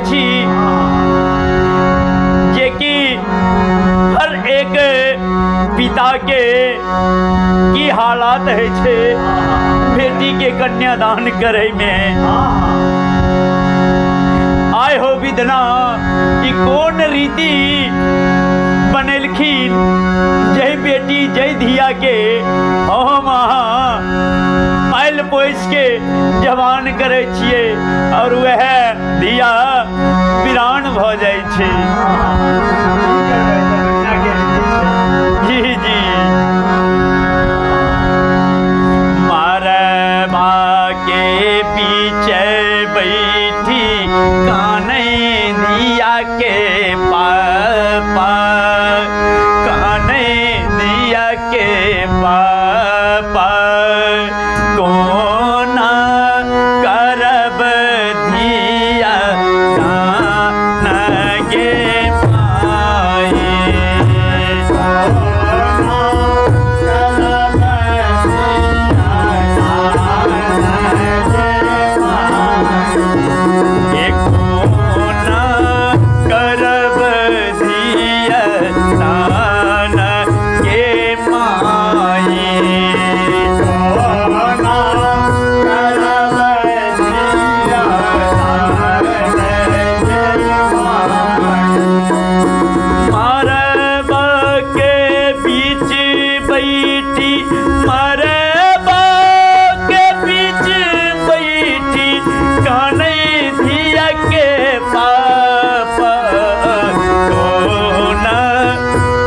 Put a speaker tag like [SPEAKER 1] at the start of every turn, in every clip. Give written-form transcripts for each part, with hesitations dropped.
[SPEAKER 1] छी जेकि हर एक पिताके की हालात होइ छै बेटीके कन्यादान करैमे। आय हो विधना, ई कोन रीति बनेलखिन जय बेटी जय धिया के हम अहाँ पालि पोसि के जवान करै छियै और वएह धिया वीरान भऽ जाइ छै। जी जी मरबा के पीछे बैठी कानै धिया के पापा, कानै धिया के पापा, कोना करब धिया दान गे माई। कोना करब धिया दान गे माई। मरबा के बीच बैठी, मरबा के बीच बैठी कानै धिया के पापा, कोना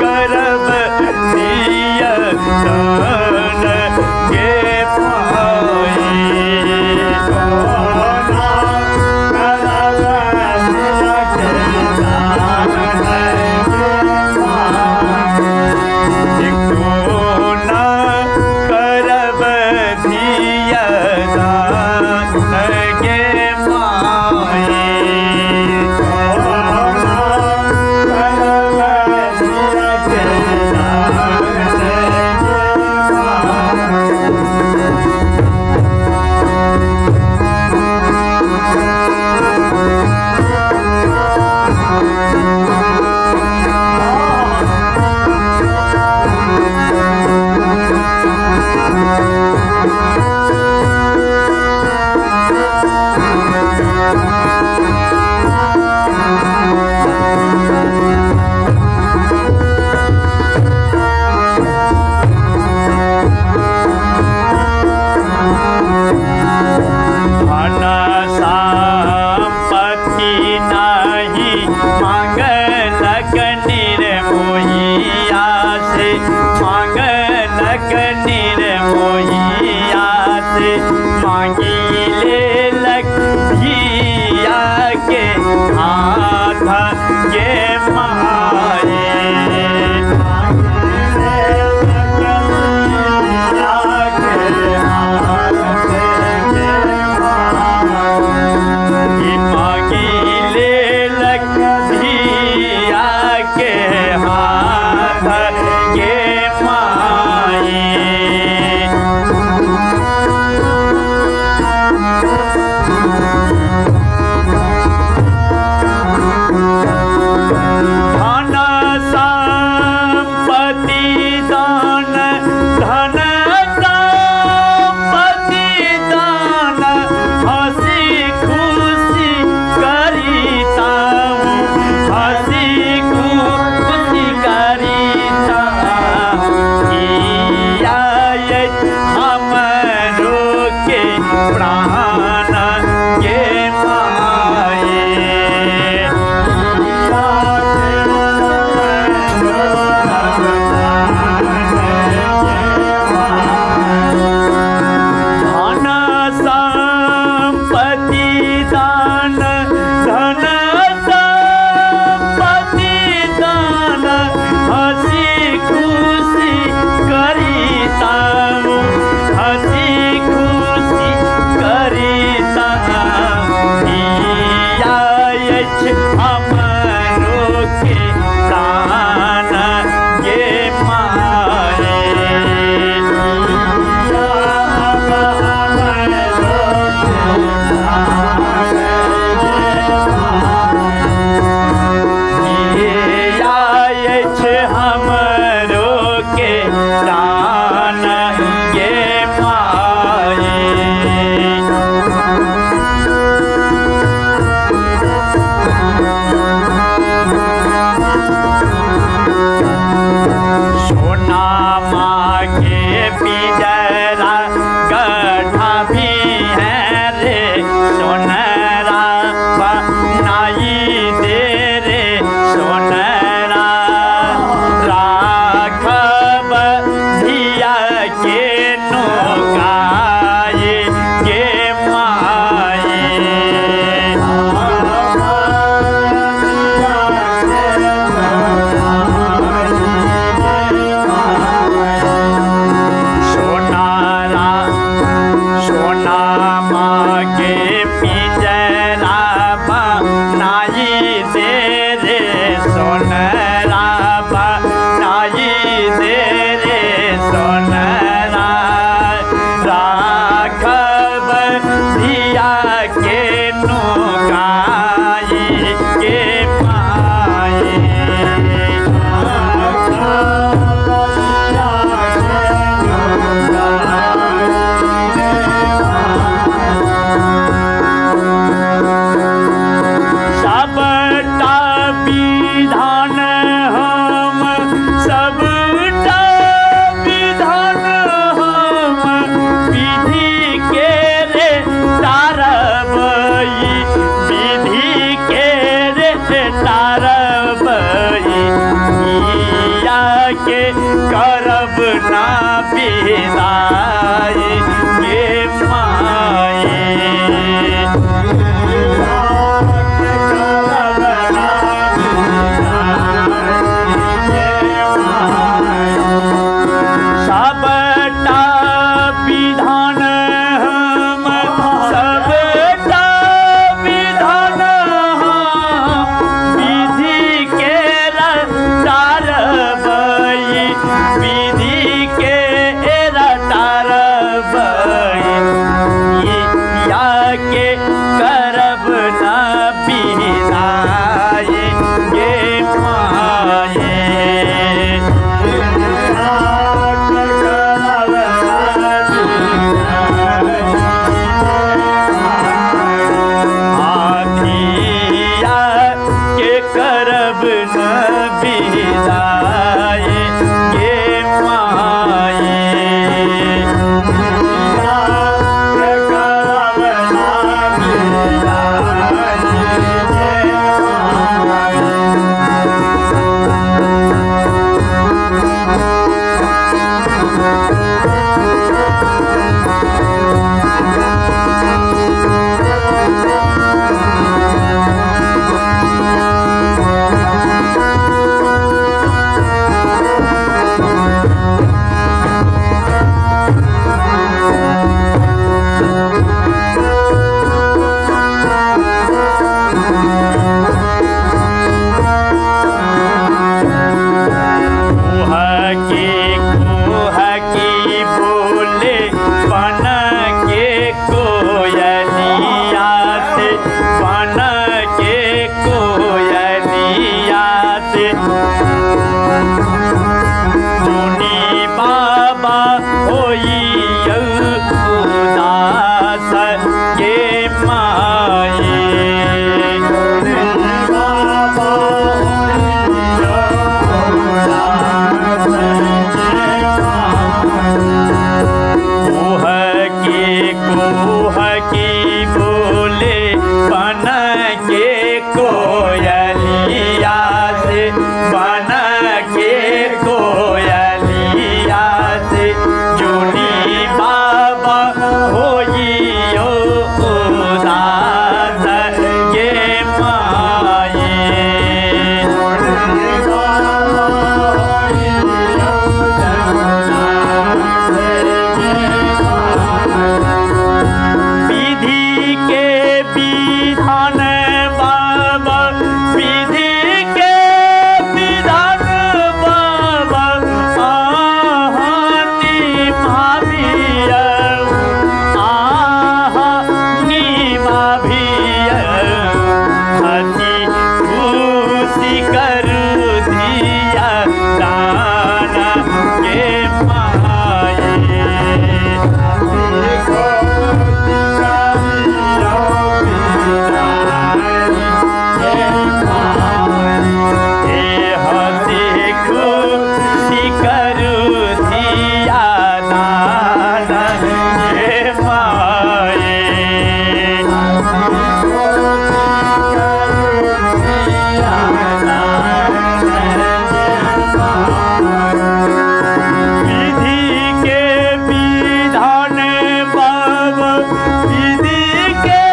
[SPEAKER 1] करब धिया दान गे माई। कोना करब धिया दान गे माई। धन संपत्ति नहीं मांगलक निर्मोहिया से, मांगलक निर्मोहिया से, मांगी लेलक धिया के हाथ गे माई। मांगी लेलक धिया के हाथ गे माई। धन संपत्ति दान, धन संपत्ति दान, हंसी खुशी करिता, हंसी खुशी करिता, किया हमरो के प्राण गे माई। धन संपत्ति दान, धन संपत्ति दान, हंसी खुशी करिता, हंसी खुशी करिता, किया अछि हमरो के प्राण गे माई। के कोयलिया से, बन के कोयलिया से जुनी बाबा होइयो उदास गे माई। विधि के विधान बाबा, विधि के विधान बाबा, आहा निभाबिय, आहा निभाबिय, हंसी खुशी करू धिया दान गे माई। हे हंसी खुशी करू धिया दान गे माई। विधि के विधान बाबा, विधि के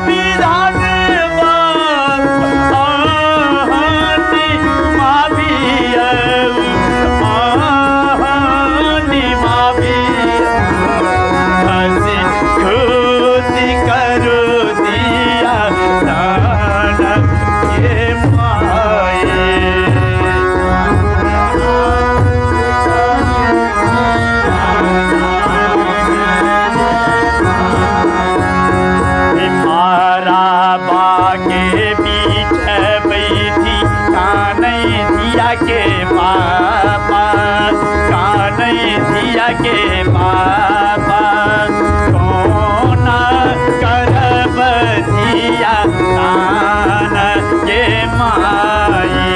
[SPEAKER 1] विधान बाबा, आहा निभाबिय, आहा निभाबिय, हंसी खुशी करू दिया दान गे माई। मारा के बीच बैठी कानै धिया के पापा, कानै धिया के पापा, कोना करब धिया दान गे माई।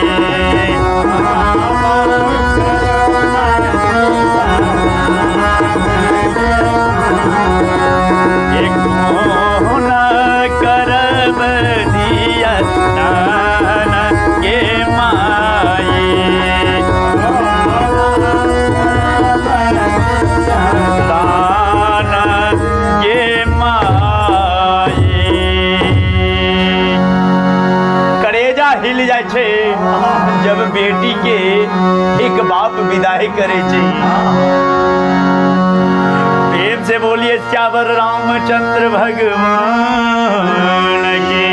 [SPEAKER 1] कोना करब धिया दान गे माई। दान गे माई। करेजा हिल जाइ छै जब बेटी के एक बाप विदाई करे छै। प्रेम से बोलिए श्यावर रामचंद्र भगवान की।